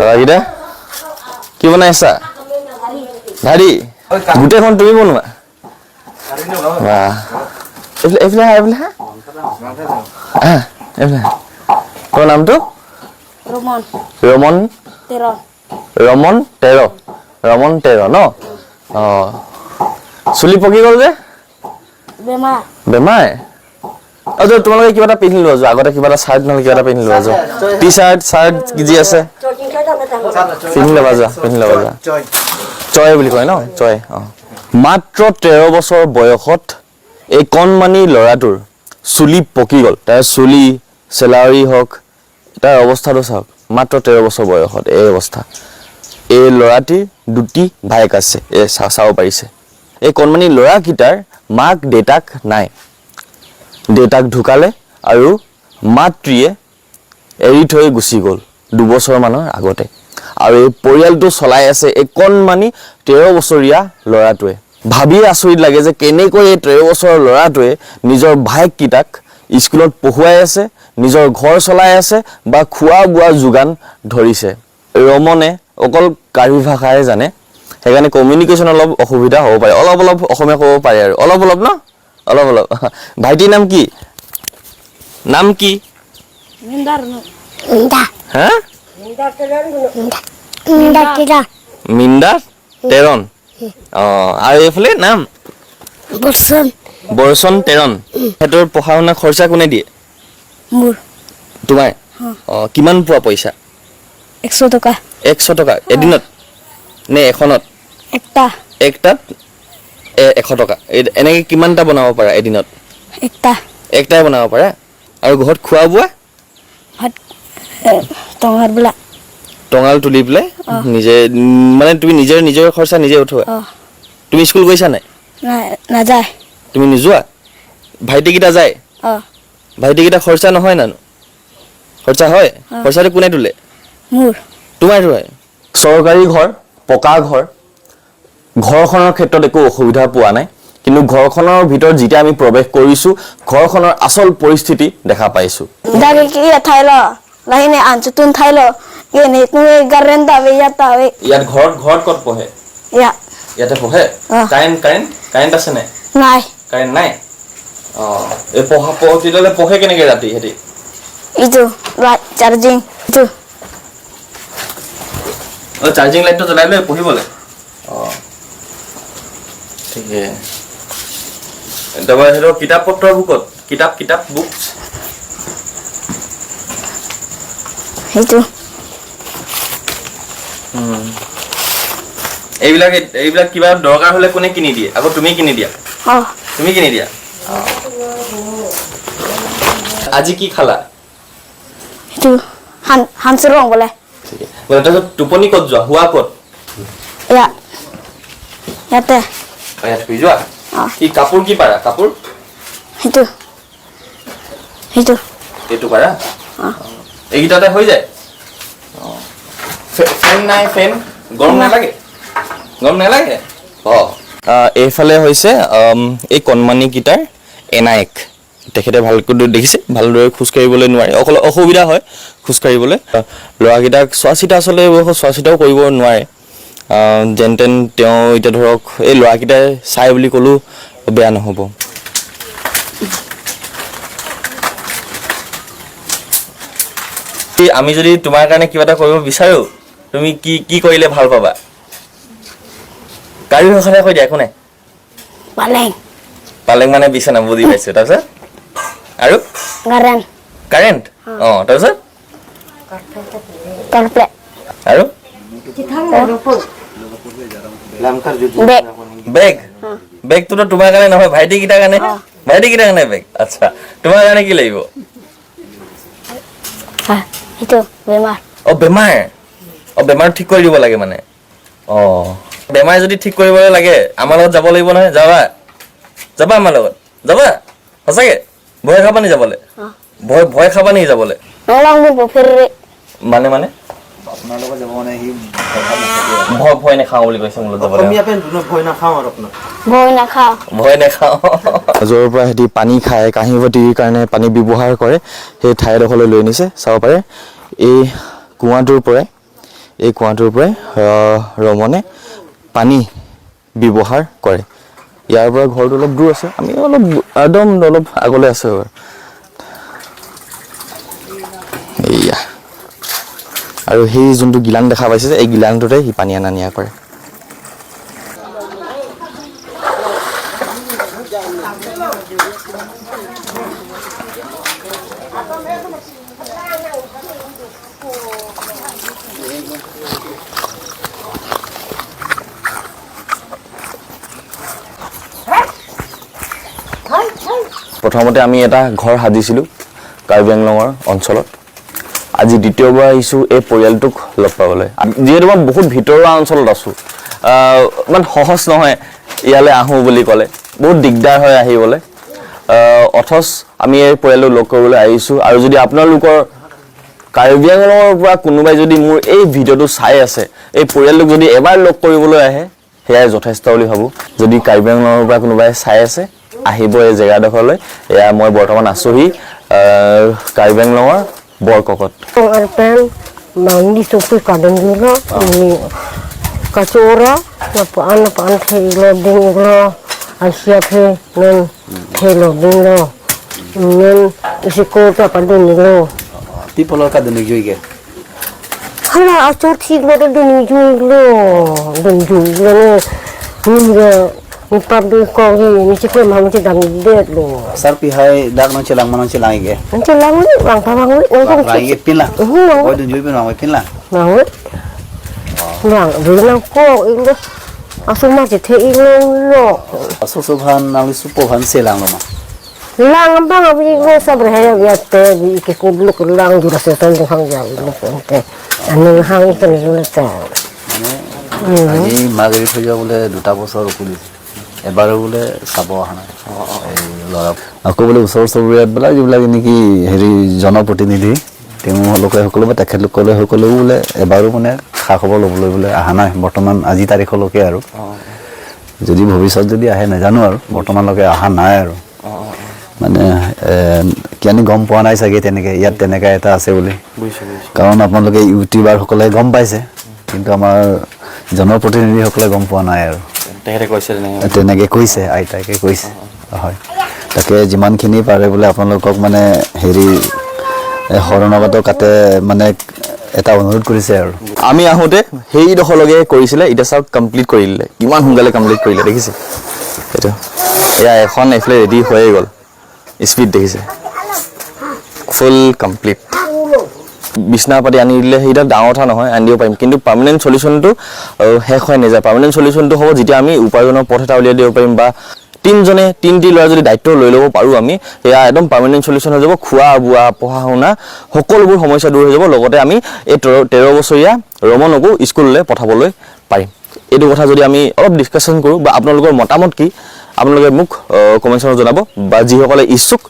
ল'ৰাকেইটা কি বনাইছা? ভাৰি গোটেইখন তুমি বনোৱা? বাহ, এইফালে, এইফালে আহা, এইফালে আহা। আহা, এইফালে আহা। তোমাৰ নামটো? ৰমন। ৰমন। তেৰণ। ৰমন তেৰ, ৰমন তেৰ ন? অঁ, চুলি পকি গ'ল যে? বেমাৰ। বেমাৰ। অঁ, যোৱা, তোমালোকে কিবা এটা পিন্ধি লোৱা, যোৱা। আগতে কিবা এটা চাৰ্ট নহ'লে কিবা এটা পিন্ধি লোৱা, যোৱা। টি চাৰ্ট, চাৰ্ট যি আছে পিন্ধি ল'বা, যোৱা, পিন্ধি ল'বা, যোৱা। চয় বুলি কয় ন? চয়, অঁ। মাত্ৰ 13 বছৰ বয়সত এই কণমানি ল'ৰাটোৰ চুলি পকি গ'ল। তাৰ চুলি, চেলাউৰি হওক, তাৰ অৱস্থাটো চাওক। মাত্ৰ 13 বছৰ বয়সত এই অৱস্থা। এই ল'ৰাটিৰ দুটি ভায়েক আছে, এই চাব পাৰিছে। এই কণমানি ল'ৰাকেইটাৰ মাক দেউতাক নাই। দেউতাক ঢুকালে আৰু মাতৃয়ে এৰি থৈ গুচি গ'ল দুবছৰমানৰ আগতে। আৰু এই পৰিয়ালটো চলাই আছে এই কণমানি 13 বছৰীয়া ল'ৰাটোৱে। ভাবিয়ে আচৰিত লাগে যে কেনেকৈ এই 13 বছৰৰ ল'ৰাটোৱে নিজৰ ভায়েককেইটাক স্কুলত পঢ়ুৱাই আছে, নিজৰ ঘৰ চলাই আছে বা খোৱা বোৱা যোগান ধৰিছে। ৰমনে অকল কাৰ্বি ভাষাহে জানে, সেইকাৰণে কমিউনিকেশ্যন অলপ অসুবিধা হ'ব পাৰে। অলপ অলপ অসমীয়া ক'ব পাৰে আৰু অলপ অলপ ন, অলপ অলপ। ভাইটিৰ নাম কি? নাম কি? মিন্দাৰ। হা? মিন্দাৰ। মিন্দা তেৰণ। অঁ, আৰু এইফালে নাম? বৰ্ষণ। বৰচন তেৰণ। সিহঁতৰ পঢ়া শুনা খৰচা কোনে দিয়ে? মোৰ। তোমাৰ? অঁ, কিমান পোৱা পইচা? 100 টকা। 100 টকা এদিনত নে এখনত? একটা। একটাত 100 টকা। এনেকৈ কিমানটা বনাব পাৰা এদিনত? একটা। একটাই বনাব পাৰা। আৰু ঘৰত খোৱা বোৱা? ভাত টঙাৰ বোলা। টঙাল তুলি পেলাই নিজে, মানে তুমি নিজৰ নিজৰ খৰচা নিজে উঠোৱা? অঁ। তুমি স্কুল গৈছা নাই? নাই, নাযায়। তুমি নোযোৱা? ভাইটিকেইটা যায়? অঁ। ভাইটিকেইটা খৰচা নহয় জানো? খৰচা হয়? খৰচাটো কোনে তোলে? মোৰ। তোমাৰ হয়। চৰকাৰী ঘৰ, পকা ঘৰ, ঘৰখনৰ ক্ষেত্ৰত একো অসুবিধা পোৱা নাই। কিন্তু ঘৰখনৰ ভিতৰত যেতিয়া আমি প্ৰৱেশ কৰিছোঁ, ঘৰখনৰ আচল পৰিস্থিতি দেখা পাইছোঁ। দাগে কি থাইল লাহিনে আনচুতুন থাইল এনে তুমি গাৰেন দাবে ইয়াত দাবে। ইয়াত ঘৰত, ঘৰত ক'ত পঢ়ে? ইয়াত। ইয়াতে পঢ়ে? অ। কাৰেণ্ট আছে নাই? নাই। কাৰেণ্ট নাই। অঁ, এই পঢ়া পঢ় তেতিয়াহ'লে পঢ়ে কেনেকৈ ৰাতি সিহঁতি? ইটো লাইট চাৰ্জিং ইটো। অঁ, চাৰ্জিং লাইটটো জ্বলাই লৈ পঢ়িবলৈ। অঁ, ঠিকে। তাৰপৰা সিহঁতৰ কিতাপ পত্ৰবোৰ ক'ত? কিতাপ বুকছ? সেইটো। এইবিলাক কিবা দৰকাৰ হ'লে কোনে কিনি দিয়ে? আকৌ তুমি কিনি দিয়া? অঁ। তুমি কিনি দিয়া। আজি কি খালা? সেইটো হানচুৰং বোলে। ঠিকে। তাৰপিছত টোপনি ক'ত যোৱা? শোৱা ক'ত? ইয়াত, ইয়াতে। অ, ইয়াত শুই যোৱা? অঁ। কি কাপোৰ কি পাৰা? কাপোৰ? সেইটো, সেইটো। এইটো পাৰা? এইকেইটাতে হৈ যায়? অঁ, ফেন নাই? ফেন গৰম নালাগে? গৰম নালাগে। অঁ, এইফালে হৈছে এই কণমানিকেইটাৰ এনায়েক। তেখেতে ভালকৈ দেখিছে, ভালদৰে খোজকাঢ়িবলৈ নোৱাৰে, অকল অসুবিধা হয় খোজকাঢ়িবলৈ। ল'ৰাকেইটাক চোৱা চিতা আচলতে এই বয়সত চোৱা চিতাও কৰিব নোৱাৰে। যেন তেন তেওঁ এতিয়া ধৰক এই ল'ৰাকেইটাই চাই বুলি ক'লেও বেয়া নহ'ব। আমি যদি তোমাৰ কাৰণে কিবা এটা কৰিব বিচাৰোঁ, তুমি কি কি কৰিলে ভাল পাবা? কাৰ্বি ভাষাতে কৈ দিয়া, একো নাই। পালেং। পালেং মানে বিচনা, বুজি পাইছোঁ। তাৰপিছত আৰু? গাৰেন। কাৰেণ্ট, অঁ। তাৰপিছত? কাৰ্পেট। আৰু? বেগ। বেগ? বেগটোতো তোমাৰ কাৰণে নহয়, ভাইটিকেইটাৰ কাৰণে। ভাইটিকেইটাৰ কাৰণে বেগ। আচ্ছা, তোমাৰ কাৰণে কি লাগিব? সেইটো বেমাৰ। অঁ, বেমাৰ। অঁ, বেমাৰ ঠিক কৰি দিব লাগে মানে। অঁ, বেমাৰ যদি ঠিক কৰিবলৈ লাগে আমাৰ লগত যাব লাগিব নহয়। যাবা? যাবা আমাৰ লগত? যাবা সঁচাকে? ভয় খাবা নি যাবলৈ? ভয় খাবা নি যাবলৈ? মানে মানে আপোনাৰ লগত যাব মানে সি ভয় নাখাওঁ বুলি কৈছে মোৰ লগত যাবলৈ। ভয় নাখাওঁ আৰু আপোনাৰ ভয় নাখাওঁ। ভয় নাখাওঁ। য'ৰ পৰা সিহঁতি পানী খায়, কাঁহী বাতিৰ কাৰণে পানী ব্যৱহাৰ কৰে, সেই ঠাইডোখৰলৈ লৈ নিছে। চাব পাৰে, এই কুঁৱাটোৰ পৰাই এই কুঁৱাটোৰ পৰাই ৰমনে পানী ব্যৱহাৰ কৰে। ইয়াৰ পৰা ঘৰটো অলপ দূৰ আছে, আমি অলপ একদম অলপ আগলৈ আছোঁ। এইয়া, আৰু সেই যোনটো গিলান দেখা পাইছে যে, এই গিলানটোতে সি পানী অনা নিয়া কৰে। প্ৰথমতে আমি এটা ঘৰ সাজিছিলোঁ কাৰ্বি আংলঙৰ অঞ্চলত। আজি দ্বিতীয়বাৰ আহিছোঁ এই পৰিয়ালটোক লগ পাবলৈ। যিহেতু মই বহুত ভিতৰুৱা অঞ্চলত আছোঁ, ইমান সহজ নহয় ইয়ালৈ আহোঁ বুলি ক'লে, বহুত দিগদাৰ হয় আহিবলৈ। অথচ আমি এই পৰিয়ালটোক লগ কৰিবলৈ আহিছোঁ। আৰু যদি আপোনালোকৰ কাৰ্বি আংলঙৰ পৰা কোনোবাই যদি মোৰ এই ভিডিঅ'টো চাই আছে, এই পৰিয়ালটোক যদি এবাৰ লগ কৰিবলৈ আহে, সেয়াই যথেষ্ট বুলি ভাবোঁ। যদি কাৰ্বি আংলঙৰ পৰা কোনোবাই চাই আছে, আহিব এই জেগাডোখৰলৈ। এয়া মই বৰ্তমান আছোহি কাৰ্বি আংলঙৰ বৰককত। Arpen mandi supi kadang dulu ini kacura napaan napaan thelo ding lo asia the non thelo ding lo non isi kota padun lo পিপলৰ কাদুনিক জুইকে hala achor thik lo dun ju lo dun ju lo ni ni ni pab ko ni ni chi ko ma chi dam de lo sir পিহাই দাগ নং চেলাং মানং চেলাং ইগে an chi lang ni wang pa wang ni nong Wang ige pin la Ừ. oi dun jui pin wang pin la Wang wang vì nó có ilo asuma chỉ thấy ilo lo সুসুভান নালি সুপভান চেলাং lo ma lang bang abi ilo sabre hay ya te bi ke ko blok lang jura se ton hang ya ilo te ani hang te ilo te মানে আজি মাক এৰি থৈ যোৱা বোলে 2টা বছৰ উকলি, এবাৰো বোলে চাব অহা নাই এই ল'ৰা। আকৌ বোলে ওচৰ চুবুৰীয়াবিলাক যিবিলাক নেকি হেৰি জনপ্ৰতিনিধি তেওঁলোকে সকলো বা তেখেতলোকলৈ সকলেও বোলে এবাৰো মানে খা খবৰ ল'বলৈ বোলে অহা নাই বৰ্তমান আজি তাৰিখলৈকে। আৰু যদি ভৱিষ্যত যদি আহে নাজানো আৰু, বৰ্তমানলৈকে অহা নাই আৰু। মানে কিজানি গম পোৱা নাই চাগে তেনেকৈ ইয়াত তেনেকৈ এটা আছে বুলি, কাৰণ আপোনালোকে ইউটিউবাৰসকলে গম পাইছে, কিন্তু আমাৰ জনপ্ৰতিনিধিসকলে গম পোৱা নাই আৰু। তেখেতে কৈছে তেনেকৈ কৈছে, আইতাকে কৈছে হয়। তাকে যিমানখিনি পাৰে বোলে আপোনালোকক মানে হেৰি শৰণাগত কাতে মানে এটা অনুৰোধ কৰিছে আৰু। আমি আহোঁতে সেইডোখৰলৈকে কৰিছিলে, এতিয়া চাওক কমপ্লিট কৰি দিলে, কিমান সোনকালে কমপ্লিট কৰিলে দেখিছে। এইটো এয়া এখন এইফালে ৰেডি হৈয়ে গ'ল, স্পীড দেখিছে, ফুল কমপ্লিট। বিছনা পাতি আনি দিলে সেইটা ডাঙৰ কথা নহয়, আনি দিব পাৰিম, কিন্তু পাৰ্মানেণ্ট চলিউশ্যনটো শেষ হৈ নাযায়। পাৰ্মানেণ্ট চলিউশ্যনটো হ'ব যেতিয়া আমি উপাৰ্জনৰ পথ এটা উলিয়াই দিব পাৰিম, বা তিনজনে তিনিটি ল'ৰা যদি দায়িত্ব লৈ ল'ব পাৰোঁ আমি, সেয়া একদম পাৰ্মানেণ্ট চলিউশ্যন হৈ যাব। খোৱা বোৱা, পঢ়া শুনা সকলোবোৰ সমস্যা দূৰ হৈ যাব। লগতে আমি এই 13 বছৰীয়া ৰমনকো স্কুললৈ পঠাবলৈ পাৰিম। এইটো কথা যদি আমি অলপ ডিছকাশ্যন কৰোঁ, বা আপোনালোকৰ মতামত কি আপোনালোকে মোক কমেণ্টছত জনাব, বা যিসকলে ইচ্ছুক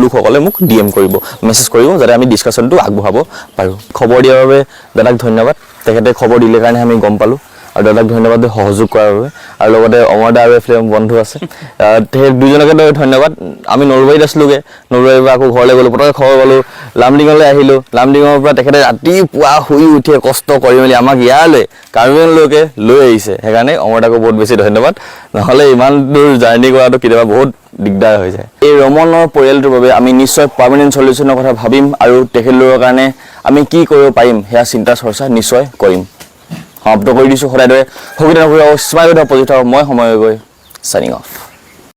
লোকসকলে মোক DM কৰিব, মেছেজ কৰিব, যাতে আমি ডিছকাশ্যনটো আগবঢ়াব পাৰোঁ। খবৰ দিয়াৰ বাবে দাদাক ধন্যবাদ, তেখেতে খবৰ দিলে কাৰণে আমি গম পালোঁ, আৰু দাদাক ধন্যবাদ সহযোগ কৰাৰ বাবে। আৰু লগতে অমৰ দা আৰু এইফালে বন্ধু আছে, সেই দুজনকে ধন্যবাদ। আমি নলবাৰীত আছিলোঁগৈ, নলবাৰীৰ পৰা আকৌ ঘৰলৈ গ'লোঁ, পটককৈ খবৰ পালোঁ, লামডিঙলৈ আহিলোঁ। লামডিঙৰ পৰা তেখেতে ৰাতিপুৱা শুই উঠিয়ে কষ্ট কৰি মেলি আমাক ইয়ালৈ কাৰ্বি আংলঙলৈকে লৈ আহিছে। সেইকাৰণে অমৰ দাকো বহুত বেছি ধন্যবাদ, নহ'লে ইমান দূৰ জাৰ্ণি কৰাটো কেতিয়াবা বহুত দিগদাৰ হৈ যায়। এই ৰমনৰ পৰিয়ালটোৰ বাবে আমি নিশ্চয় পাৰ্মানেণ্ট চলিউশ্যনৰ কথা ভাবিম, আৰু তেখেতলোকৰ কাৰণে আমি কি কৰিব পাৰিম সেয়া চিন্তা চৰ্চা নিশ্চয় কৰিম। সমাপ্ত কৰি দিছোঁ। সদায় দৰে সুবিধা নকৰি স্মাইল পজিটিভ, মই সময় গৈ চাইনিং অফ।